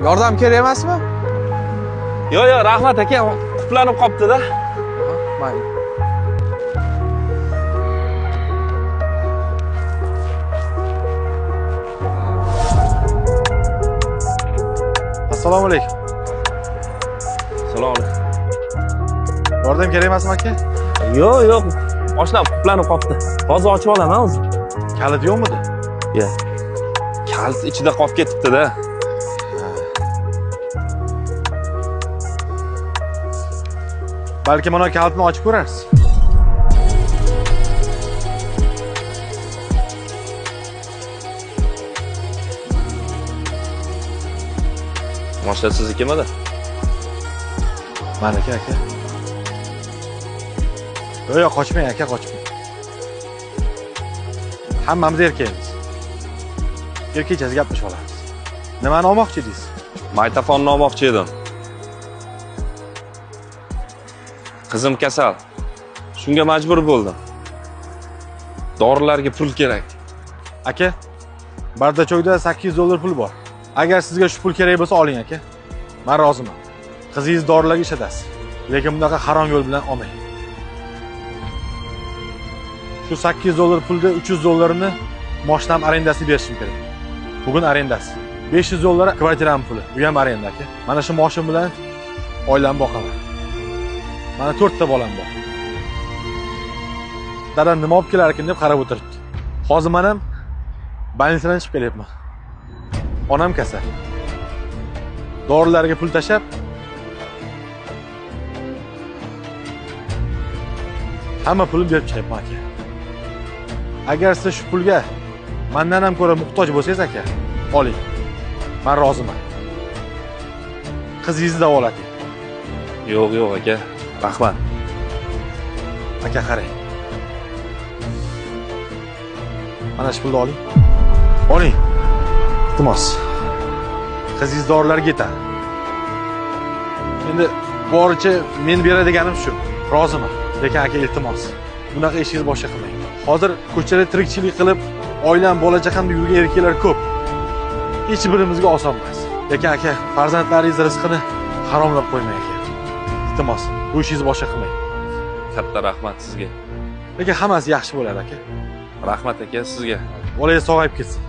Yordam kerak emasmi? Yo'q, yo'q, rahmat aka, quplanib qopti-da. Mayli. Assalomu alaykum. Assalomu alaykum. Yordam kerak emasmi aka? Yo'q, yo'q. Oshnam quplanib qopti. Hozir ochib olaman o'zi. Kalit yo'qmidi? Yo'q. Kalit ichida qolib ketibdi-da. Balki mana kalitni ochib ko'rarsiz. Mashina siznikimidi? Maniki aka. Yo'q, yo'q, qochmang aka, qochmang. Hammamiz erkakmiz. Erkakchasi gaplashib olamiz. Nimani olmoqchi edingiz? Maytafonni olmoqchi edim. Qizim kasal. Shunga majbur bo'ldim. Dorilarga pul kerak. Aka, bardacho'kda $800 pul bor. Agar sizga shu pul kerak bo'lsa oling aka. Men roziman. Qizingiz dorilarga ishlatasiz. Lekin bunaqa harom yo'l bilan olmang. Shu $800 pulda $300 mashinam arendasini berishim kerak. Bugun arendasi. $500 kvartiram puli. Bu ham arenda aka. Mana shu moshin bilan oilamni boqaman. Mana 4 ta bolam bor. Dadam nima olib kelar ekan deb qarab o'tiribdi. Hozir men ham больницаdan chiqib kelyapman. Onam kasal. Dorilarga pul tashlab hamma pulni berib chiqyapman aka. Agar siz shu pulga mendan ham ko'ra muhtoj bo'lsangiz aka, oling. Men roziman. Qizingizni davolating. Yo'q, yo'q aka. Rahmat. Aka qarang. Mana shu pulni oling. Oling. Iltimos. Qizingiz dorilarga yetadi. Endi boricha men beradiganim shu. Roziman. Lekin aka iltimos. Bunaqa ishingizni boshqa qilmang. Hozir ko'chada tirikchilik qilib, oilam, bola chaqam deb yurgan erkaklar ko'p. Hech birimizga oson emas. Lekin aka, farzandlaringiz rizqini haromlab qo'ymang aka. Iltimos, bu ishingizni boshqa qilmang. Katta rahmat sizga. Lekin hammasi yaxshi bo'ladi aka. Rahmat aka sizga. Bolangiz sog'ayib ketsin.